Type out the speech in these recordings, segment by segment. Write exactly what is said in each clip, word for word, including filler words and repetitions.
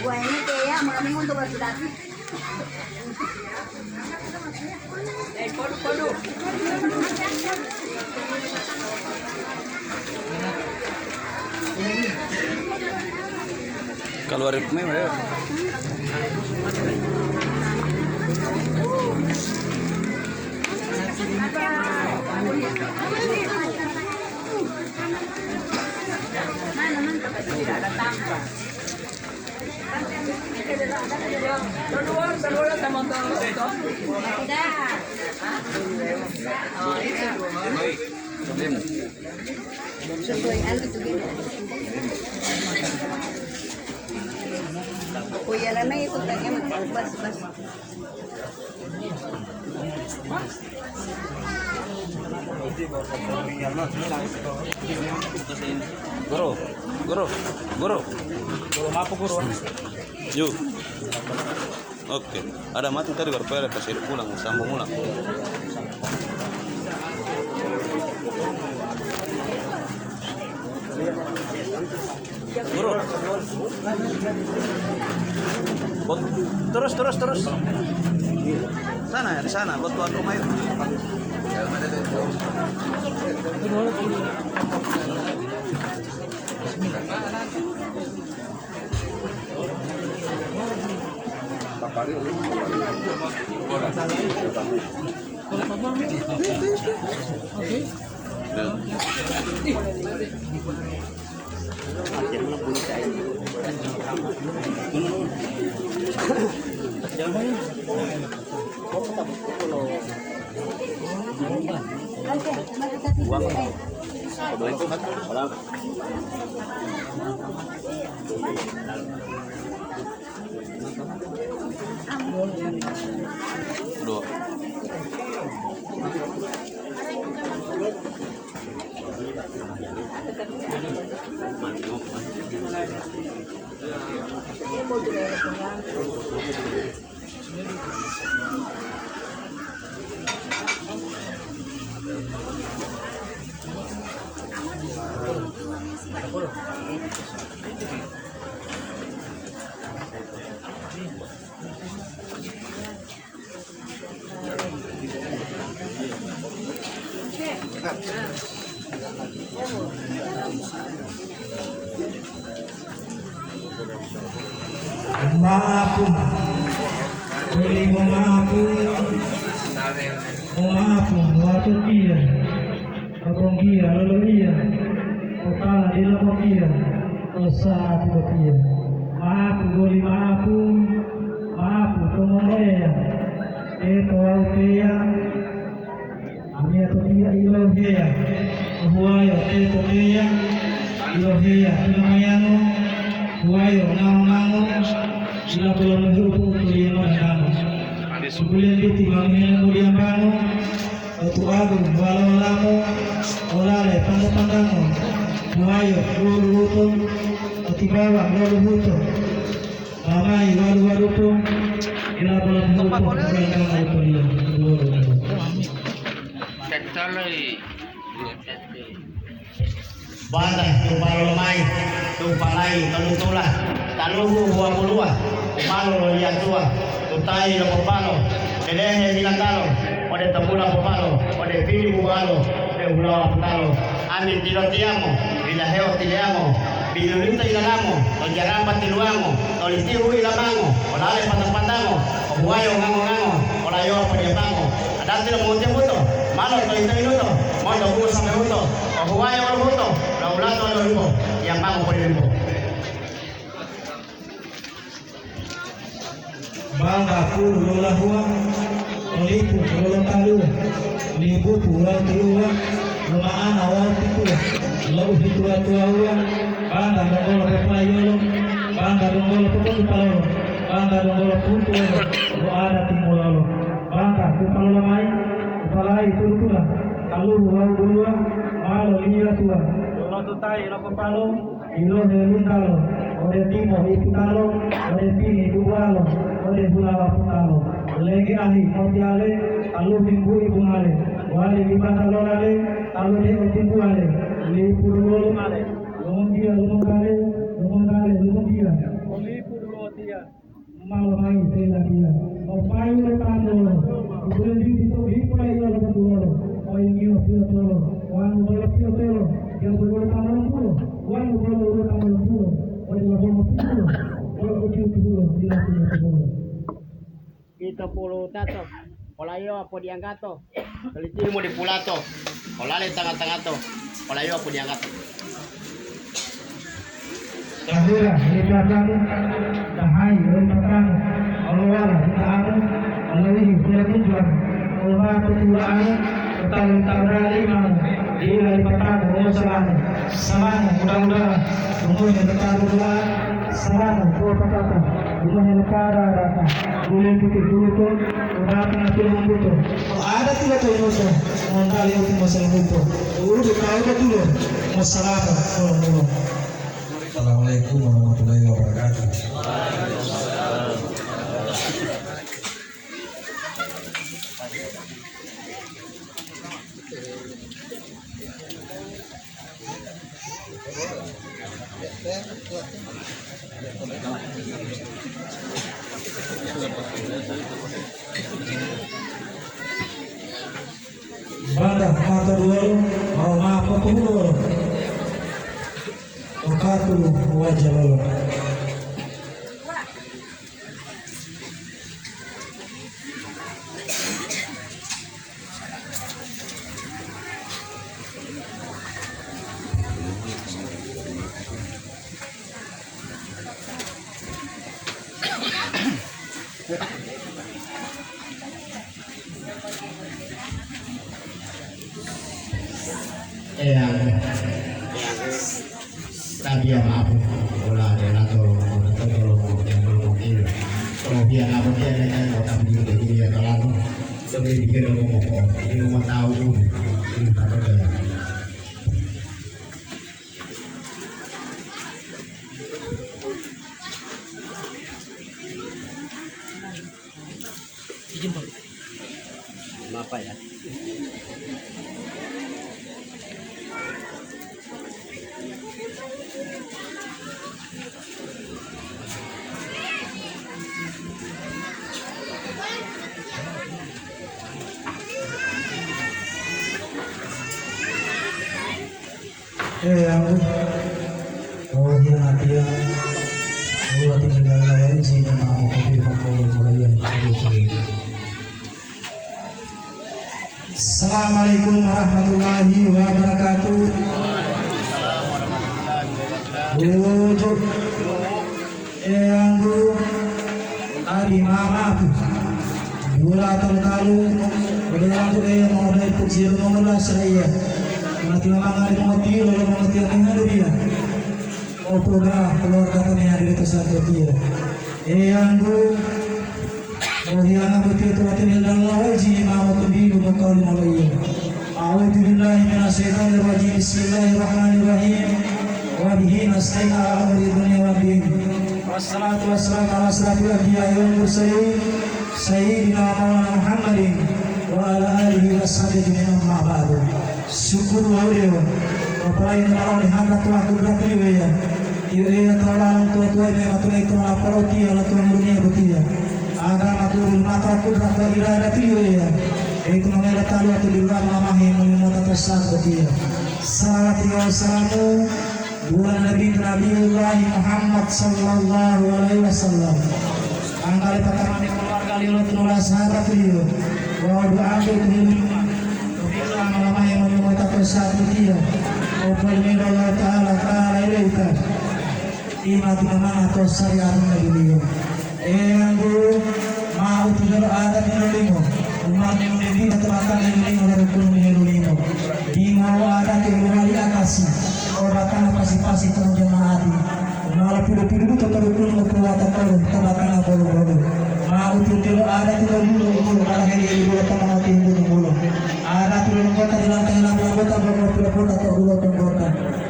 Buah ini kayak mami untuk batu dati. Eh, kodu, kodu. Keluar meme ya. Sesuai anu tuh, gitu. Oh iya, lama itu tanya, pas, pas. Guru, guru, guru. Guru, maaf, guru. Yuk. Oke, ada mati tadi, baru pele kasih pulang, sambung ulang. Guru. Bot-, terus, terus, terus. Sana, di sana, buat tuan rumah itu. Dua. Maapu, boli momaapu, momaapu, watotiya, obonggiya loloiya, potala dila botiya, to sa'ati botiya. Maapu, boli maapu, maapu, to mongoleya, teto wawu teya, Amiyatotiya iloheya, ohuwayo teto teya, iloheya tilomayango, huwayo ngango-ngango, silapolomohu'u po'otoliyango dandango. Sukulentiti mangihele modiyambango, otu'adu walawalamo, olale panda-pandango, huwayo luluhuto, otibawa loluhuto. Mamai walu-walutu, ila bola buku pemerintahan Australia. Tetoloi. Bata, tupalo lomai, tupalai, tolutula, taluhu huwapuluwa, umalo loliyatuwa, utai lopopalo, lelehe hilatalo, ode tobula popalo, ode pili buwalo, ode hulawa putalo. Ami tilotiyamo, bilahewo tileyamo, bilulito ilalamo, to jaramba tiluwango, to litihu ilamango, olale pata-patango, obuwayo ngango-ngango, olayowa podiyapango. Adati lo mongotiyo buto, malo toyi-toyinuto, monto bungo sambe huto, ohuwayo wolo huto, lo ulato wolo libo, yambango podilimbo. Bangga pulu lo lahuwa, olipu lo lotaluwa, libupu lo tuluwa, lo ma'ana wawu pituwa, lo uhituwa-tuwawuwa, bangga donggolo popayiyolo, bangga donggolo popotupalolo, bangga donggolo puntuwolo, lo adati mulolo, bangga kupalolo mayi, kupalayi tulu-tula, taluhu wawu duluwa, malo liyatuwa, lo tutayi lo popalo, Ilohe lintalo, ode timo iputalo, ode pili dubuwalo, ode hulawa putalo. Lege ahi motiyale, taluhu bimbu'i bungale. Wali libata lolale, talu de otimbuwale, lipu dulolo male, lumontiya, lumontale, lumontale, lumontiya. Lipu dulotiya. Malo mayi selatiya. Opayi lo tambolo, ubulentiti to bipola iya lo duwolo, oyingiyo piyotolo, wanu bolo piyotolo, diyabulo lo tamolombulo, wanu bolo lo tamolombulo, odelo bongo tutulo, wolo ukiyo tutulo, dila piyotolo. Pitopulu tato, olayowa podiyanggato, tolitimu dipulato, olale tanga-tangato, olayowa podiyanggato. Tahira, lipatanu, tahayi, lipatanu, olowala, lipatanu, olowihi, polatuntuwanu, olowala, potula'anu, otalu, taudali, imanu, dila, lipatanu, omosalanu, salanu, mudah-mudahan, umurnya tetap berdoa, salanu, tua patata, umurnya tetap rata, bulan putih buluto, udah pernah tulang buto, ada tidak terbuto, mondali untuk masalah buto, udah tahu betul, masalah, kalau Assalamualaikum warahmatullahi wabarakatuh. Bada mata duwolo, mau mapa puluwolo. Okatu wajalolo. Eyang, eyang, tabiya ma'apu, ola de lato, lato jolomo, jolomo kilo. Kalau biya nabo biya de kan kota budi de dia kalano, demi bikin lo moko, ini mau tahu, ini kata dia. Izin, Pak. Maaf, Pak, ya. Eyanggu, oh, hiya matiya, Allah tinggal lawan sini mau kopi pakolo mulai. Assalamualaikum warahmatullahi wabarakatuh. Wujud. Eyanggu, adi mamaku. Dula talu-talu, ode wantu eya mongodayi pujiyo mongola saiya. Mati mamangari mongotilo lo mongotiya mehadiriya. Opoda keluarga kami hadir to santotiya. Eyanggu, Ohiyanga botiya to watinela dalala waji ma motumbilu mokali moloiya. A'udzubillahi minasyaitonirrajim. Bismillahirrahmanirrahim. Wa bihi nasta'in ala umuri dunya wa din. Wassalatu wassalamu ala asyrafil anbiya'i wal mursalin, sayyidina wa maulana Muhammadin wa ala alihi wa sahbihi ajma'in, amma ba'du. Syukur wawu dewa, apalagi nalolehanta tuwa kudratiliyo Eya. Tiyo Eya ta lolalo tuwa-tuwaliyo meyamatunayi to mongapolotiya lo tuwango duniya botiya. Agama turun mata kudrat wawu iradatiyo Eya, deuwitoyito mongela taluwa to diluwa mamahe molimota to saat botiya. Salawati wawu salamu buwana Nabi Nabiyullahi Muhammad sallallahu alaihi wasallam. Anggale patamani keluargaliyo lo tunuwala sahabatiliyo wawu du'a boyito helulinga. Uwitolo amalamayi molimota to saat botiya. Popolihuwero Allahuta'ala, ta'ala ilaita. Ima tumamanga to sariat nabiliyo. Eyanggu, ma u tinelo adati lolimo, umati u dila to batanga lolimo lo rukun helolimo. Dimo adati u lowali akasi, o batanga pasi-pasi to jama'ati. Ma lopilu-pilu buto to rukun lo puwata tolu to batanga bolu-bolu. Ma u tinelo adati lo dulo u bulokala heli-heli bulo to mongotimbulu-bulu. Adati lo longgota di lantai labo-labota bo mopilopota to dulo tonggota.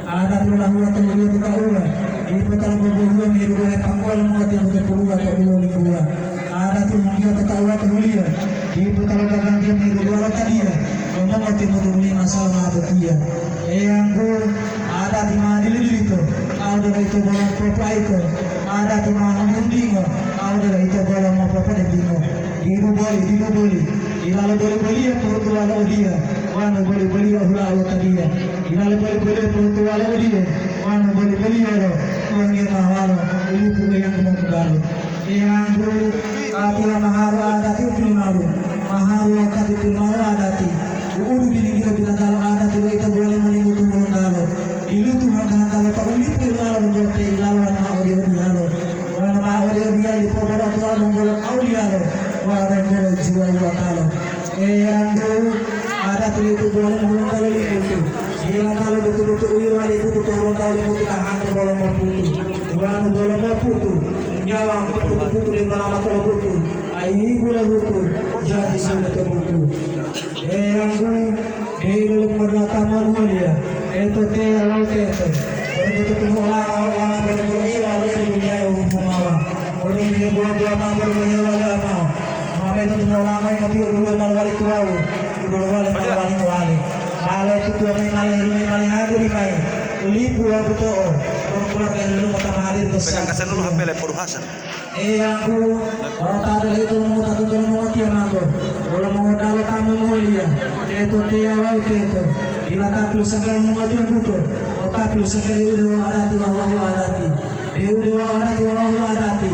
Adati lo lahuwa to huliyo to tauwa, dipo ta lobobohuwa meyedudua hepanggowa lo mongotiya motopuluwa to dulo lingguwa. Adati lo hunggiya to tauwa to huliya, dipo ta logagantiya meyedudua lo tadiya. Lomongo timutu lima salama botiya. Eyanggu, adati ma dili-dilito, awu dila ito bolo popaiko. Adati ma hundingo, awu dila ito bolo mopopodembingo. Didu boli, didu boli. Ilalo boli-boliya pohutuwalo odiya, wanu boli-boliya hula lo tabiya. Ilalo boli-boliya pohutuwalo odiya, wanu boli-boliyolo tuwangiya mawalo, ulipu eyanggu mongudalo. Eyanggu, atiya maharu adati u tilimalu, maharu wakati tilimalu adati. U'udu bilinggilo binatalo adati lo ito bole monimutu Hulontalo. Ilutu hangga-hangga lo ta ulipu ilalo donggote ilalo wanu ma ode odiyalo. Wanu ma ode odiyalo dipo bolo tuwalo donggolo kauliyalo, wala donggolo jiwa wuwatalo. Eyanggu, adati lo ito bole Hulontalo limutu. Dila talo dutu-dutu u yilowa liputu to Hulontalo limutu ta hanto bolo moputu. Wanu bolo moputu, nyawa moputu-putu debo lama tolobutu, ayibu lobutu, jadi sule to butu. Eyanggu, delo lo modata manuwaliya, eto teya wawu teto. Ode tutumu olango, olango bolo-bolo iya lo ito duniya u humawa. Ode buwa-buwa mao bolo-bolo iya wali amao. Mame tutumu olango, ingati u duluwo ma lowali tuwawu, u duluwo wale ma lowali mowali. Male tutuwa mayi, male helumi, male hadiri mayi. Lipu wawu buto'o, wonu keluarga lelungo ta ma hadir to Pegang kasen dulu H P le poduhasa. Eyanggu, wolo ta dila ito mongowutato tolimo watiya mako, wolo mongodalo ta momuliya, teto teya wawu teto, dila ta pilusakali mongowatiya buto, bo ta pilusakali ude wawu adati wawu wawu adati. Deu dewa adati wawu adati,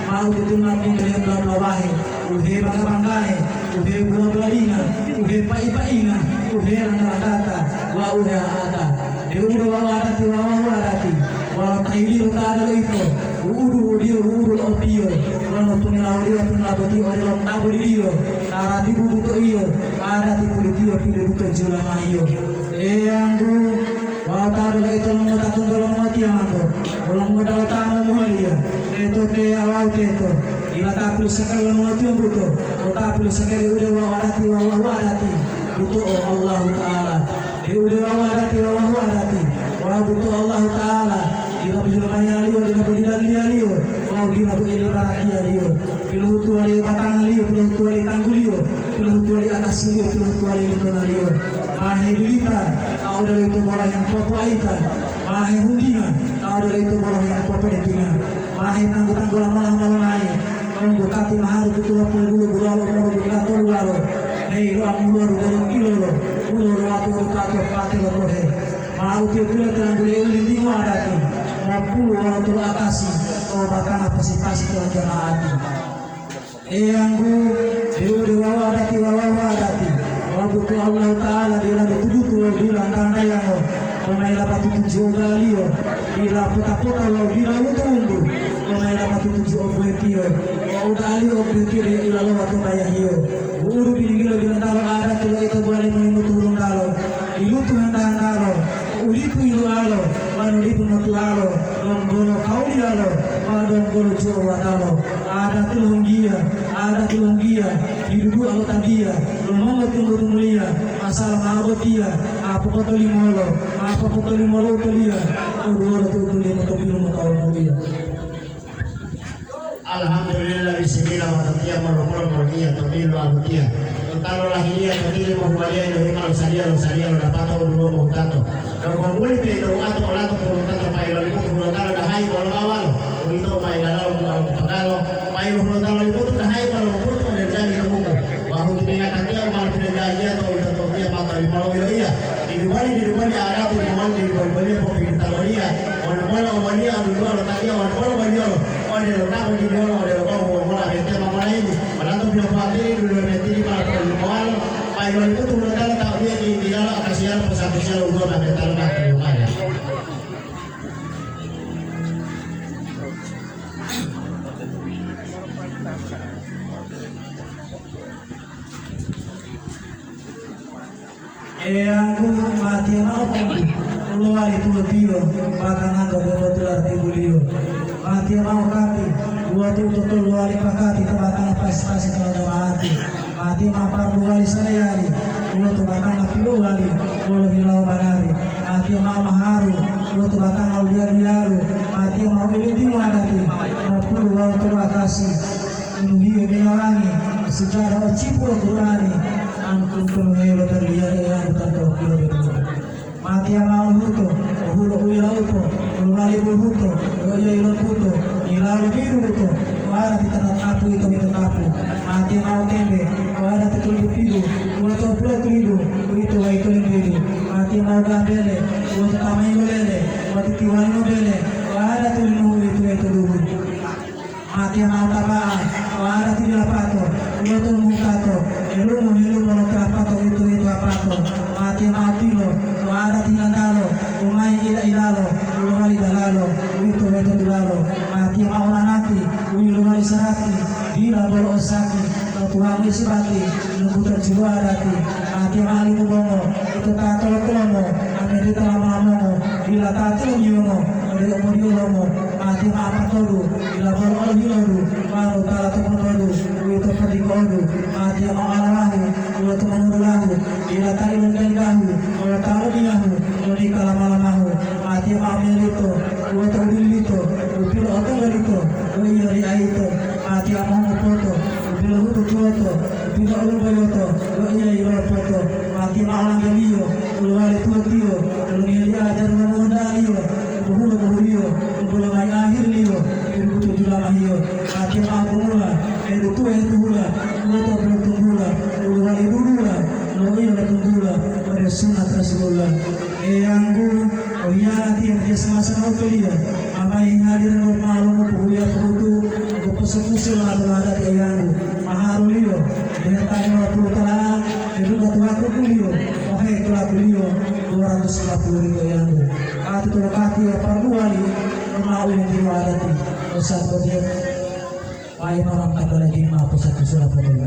mau tutumula pintele bula-bulawahe, uhe bangga-banggahe, uhe bula-buladinga, uhe pai-painga, uhe langga-langgata, wawu uhe a'ata. Deu dewa adati wawu adati, wolo tahiliyo ta delo ito, wu'udu wudiyo wu'udu lo opiyo, wolo tunilawoliyo tunilaboti odelo ta bolidiyo, ta ratibu butoiyo, adati pulitiyo piloduto jula maiyo. Eyanggu, Wawu ta delo ito mongowutato tolimo watiya mako, wolo mongodalo ta momuliya, teto teya wawu teto, dila ta pilusakali lo mongowatiya buto, bo ta pilusakali ude wawu adati wawu wawu adati, buto'o Allahuta'ala. Deu ude wawu adati wawu wawu adati, wawu buto'o Allahuta'ala, dila bilomayaliyo, dila bodilaliyo, wawu dila boili barakiyaliyo. Pilohutuwaliyo batangaliyo, pilohutuwaliyo tangguliyo, pilohutuwaliyo akasiliyo, pilohutuwaliyo litonaliyo. Ma hedilita, ta odelo ito bolo hemopopoaita. Ma hehuntinga, ta odelo ito bolo hemopopodepinga. Ma hetanggu-tanggula mola-mola mayi, donggo kati maharu tutulo pulu dulo bulalo umuru buka toluwalo. Hei, lo amuluwa dudelo kilolo, ulo lo wato uruta to pate lo tohe. Ma utiyo-tiyo tilangguliyo lindingo adati, mopulu wawu tolo akasi, to batanga pasi-pasi to jama'ati. Eyanggu, deu dewawa adati wawawa adati, wawu butu Allahuta'ala dila dutu-dutu wawu dila ntanta-ntanyango, dona ila patutu jiogaliyo, dila pota-pota wawu dila wuntu-wuntu, dona ila patutu jiobuwetiyo, wawu da'aliyo obuwetiyo deu ila lowa to bayahiyo. Wu'udu bilinggilo bilantalo adati lo ito bowali moyimutu Hulontalo, ilutu hanta-hantalo, ulipu ilualo, wanu lipu motualo, donggolo kauliyalo, wawu donggolo juwawatalo. Adati lohunggiya, adati lohunggiya, hidudu'a lo tabiya, lo mongotumbu-tumbuliya, asal ma botiya, apopotolimolo, apopotolimolo utoliya, oduwolo tutuliya motopilu motawunguliya. Alhamdulillah, bisimila, watotiya molo-molo moloiya to bilu abotiya. Totalo lahiliya to tili mohuwaliya ilohima lo saliya, lo saliya lo dapato u duluwo mohutato. Donggo muli piloilohu'ato olato pulotata pailolimutu Hulontalo dahayi wolo awalo, uwito u ma ilalalo mualo to pagalo, pailo Hulontalo limutu dahayi wolo mutu ode dali to buku. Wawu ti mengatakiya u ma pilojanjiya to olimongoliyo ma tolimo loiloiya. Didu boli, didu boli adati limongoli didu boli-boliyo popilita woliya. Wonu bolo omoliyo dudua lo ta'iya wonu bolo boliyolo, odelo ta mojijolo odelo bohu momola mete mongolaini, olanto pilopoatili duluwo metili ma polimowalo, pailolimutu Hulontalo ta odiye, ngingilalo, akasiyalo, posakusiyalo, woluwo ma metalo ma tulumaya. Eyanggu, matiye mao pombu, lowali tuwotiyo, batanganga bobotu lartibuliyo. Matiye mao kati, buwatu u totolu lowali pakati to batanga pasi-pasi to jama'ati. Matiye mao parlu lowali saleyali, buwatu batanga piluwali wolo hilawo banari. Matiye mao maharu, buwatu batanga u diyalu-diyalu. Matiye mao ilitimu adati, mopulu wawu tolakasi. Uluhiyo meyawangi sejarah ocipu lo Qur'ani, Antum tuluhe lo terliya Eyanto tanpa ukilo betulo. Matiya mao huto, o hulo u yilauto, u lowali buhuto, loiya yiloputo, yilalu bidu huto, o adati tatatapu ito mitotapu. Matiya mao tembe, o adati tuludu pidu, ulo to pulo tulidu, uwito wayito lembedu. Matiya mao gambele, ulo to tamayi lolele, ulo titiwali lobele, o adati linuhu uwito wayito duhu. Matiya mao taba'a, o adati dila pato, ulo to mutato, elumo helumo lo kelapato uwito-wito apato. Matiya mao tilo, o adati hilandalo, umayi ila-ilalo, u lowali dalalo, uwito-wito dulalo. Matiya mao lanati, u yilowali sarati, dila bolo osaki, lo tuwamu isibati, lumbuto jiwa adati. Matiya mao limu bongo, ito ta tolo-tolomo, amedeta lama-lamongo, dila ta tilomiyongo, ode omodiolomo. Matiya mao patodu, dila bolo olo hilodu, manu tala to potodu, uwito podikodu. Matiya mao alawahu, ulo to monudulahu, dila ta ilodalidahu, ulo ta odiyahu, ulo dika lama-lamahu. Matiya mao melito, ulo to udulito, u pilo'otonggolito, loiya riayito. Matiya mao mopoto, u pilohutu tuwoto, u pilo'oluboyoto, loiya yilopoto. Matiya mao langgaliyo, u lowali tuwotiyo, olongiya li ajaru lo mohondaliyo, u bohulo-bohuliyo, u bolo mayi ahiriliyo, u dudutujulamahiyo. Matiya mao tumula, hedutuwa hetuhula, u loto pilotunggula, u lowali dudula, loiya lotunggula, ode sunat Rasulullah. Eyanggu, ohiyati yang biasa masa mautoliyo, amai hadir lo malu mopohuliya pohutu, moposakusi lo ado-adati Eyanggu, maharuliyo, deheta lima puluh tala'a, Kedua tuaku kuliyo, ohe tuakuliyo, dua ratus lima puluh ribu Eyanggu. Atu tolokati ya parduwali, mau yang dua adati. Osan kotiya, pai mamang takala dima pusat kusura potol.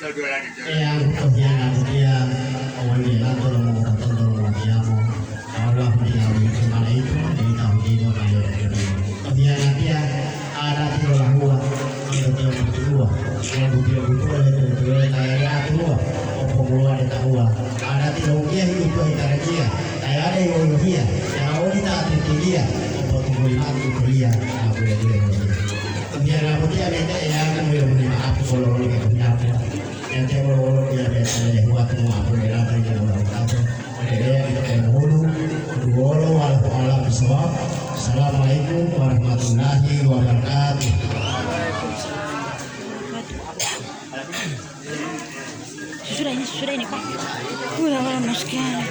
Eyang, tohiyana botiya, awali lanto lo mongopatondolo lotiyamo. Allah mutiya wito malaiku, dita hudimo mayo. Tohiyanatiya, adati lo lahuwa, manggotiyo butuwa, wawu butiyo-butuwa leto-leto tayade atuwa, opomuluwa de tahuwa. Adati lo ukiya hidutuwa hitarajiya, tayade yolohiya, yarawo dita atutiliya, opotungguyi mao tutoliya, abuya-buya. Tohiyana botiya mete Eyanggu moyomuni ma'apu bolo-bolo ke tohiyapu. Ente wolo-wolo biya-biya tala Yahuwah tumu apodelata ito wolo tato. Ode Eya ito emuhulu, duwolo wala po'ala bisawab. Assalamualaikum warahmatullahi wabarakatuh. Sudah ini, sudah ini, Pak. Udah, udah, masuk ya.